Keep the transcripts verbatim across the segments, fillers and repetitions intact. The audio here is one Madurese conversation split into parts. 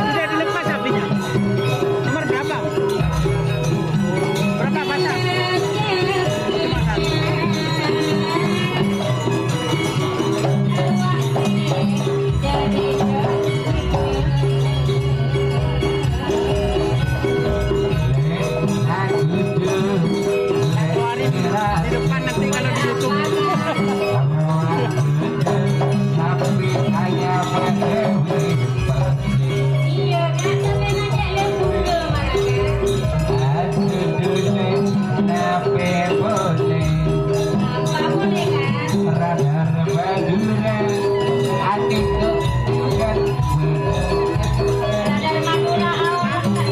Udah dilepas apinya. Nomor berapa? Berapa pasang? Cuma satu. Keluarin di depan nanti kalau di YouTube. Iya, Kak, sampai ngajak lihat Google malah, Kak. Apa boleh, Kak? Radar Madura, awas, Kak.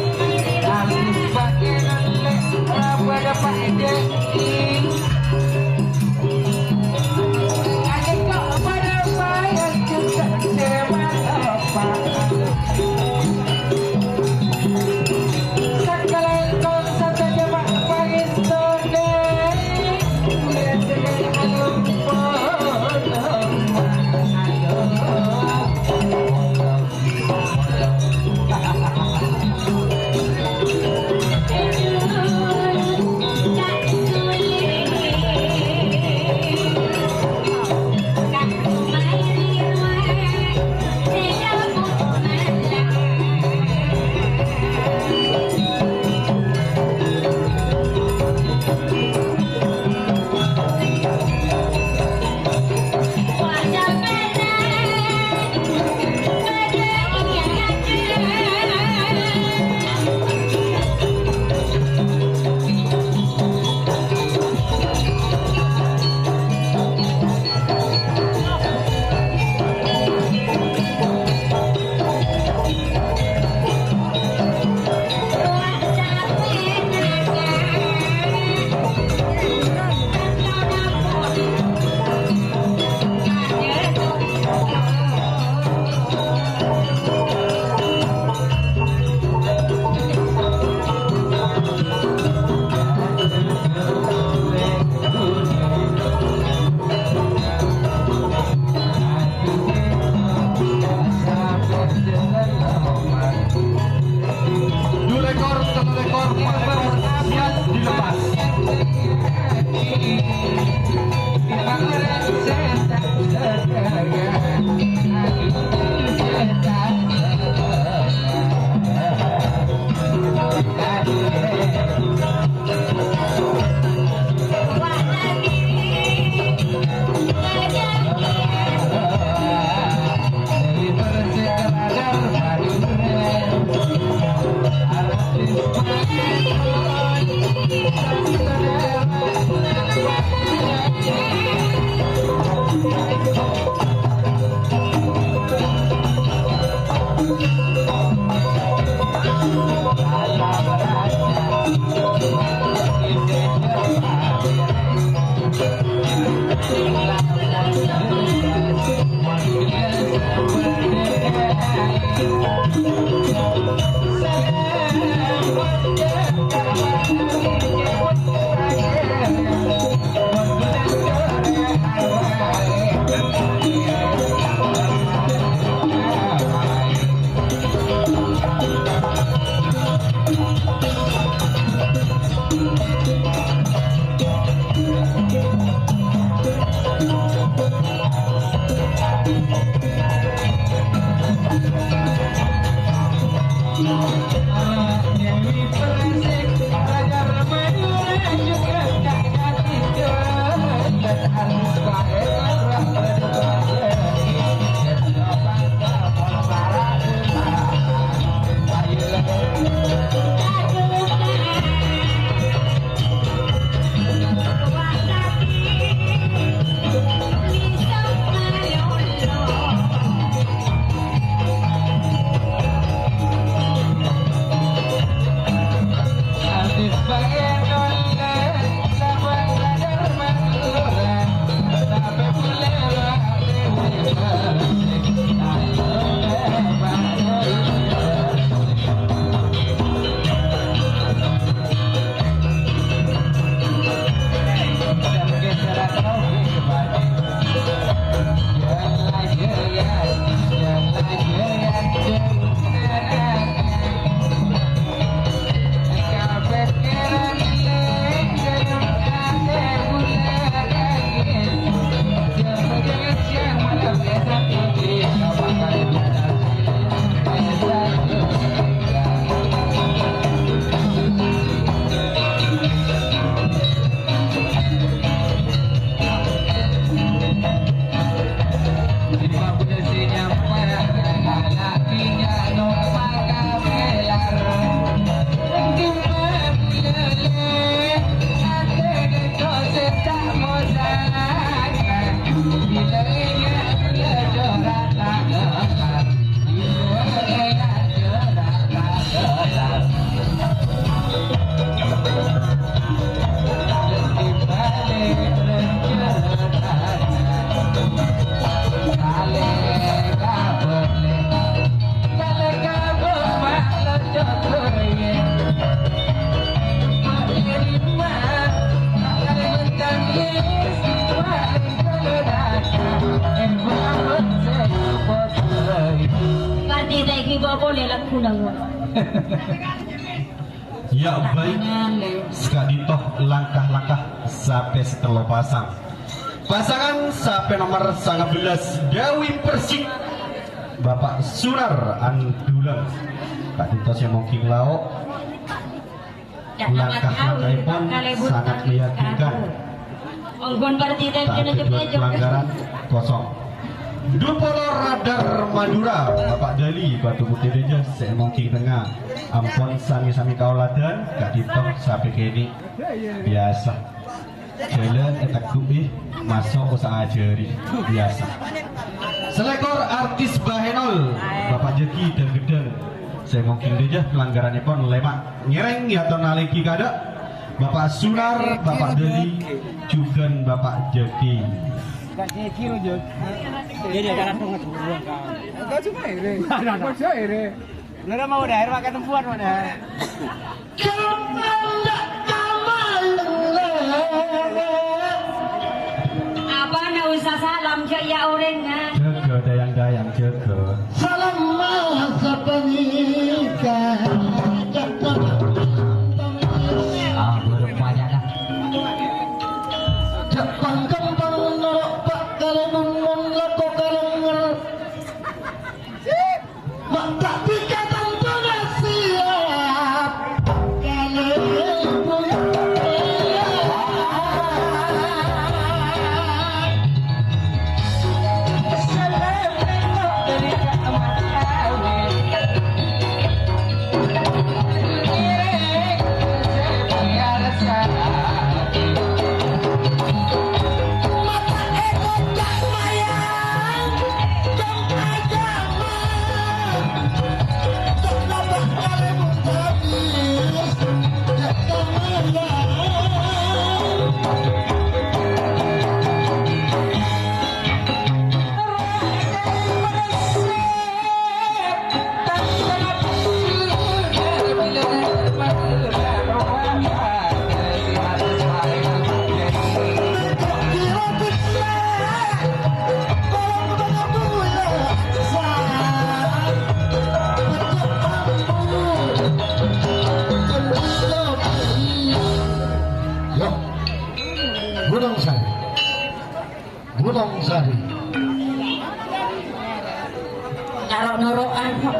Dua ekor, satu ekor, partner siap dilepas. Itu apa nih lagu nang? Ya, baik. Saka'dinto langkah-langkah sapè satello pasang. Pasangan sapè nomer sanga bellâs, Dewi Persik, Bapak Sunar Andulang. Ka'dinto sè mongking lao'. Langkah-langkahèpon sangat meyakinkan. Onggon partita. Pelanggaran kosong. Dupolo Radar Madura, Bapak Dali, Batu Putih Deja, sè mongking tengnga. Ampon sami-sami kaoladhân, ka'dinto sapè kènè'. Biyasa. Jhâlân ètegghu'i, maso' osa ajhâri. Biyasa. Salèkor artis Bahenol, Bapak Jaki Danggeddhâng. Sè mongking Deja pelanggaranèpon lèma'. Ngèrèng èyator nalènggi kaadâ'. Bapak Sunar, Bapak Dali, jhughân Bapak Jaki. Enggak cuma iri. Enggak cuma iri. Bener mau dah, air makan tempuan mau dah. Apa ndak usah salam, jhâ' ya orèng, ah. Jâgâ, dayang-dayang, jâgâ. Salam masa panèka. Ah, berupanya, nah. Jepang kembang norok pak kalau mumun lako karenger. Yo, Gunung Sari. Gunung Sari. Karo noro'an kok.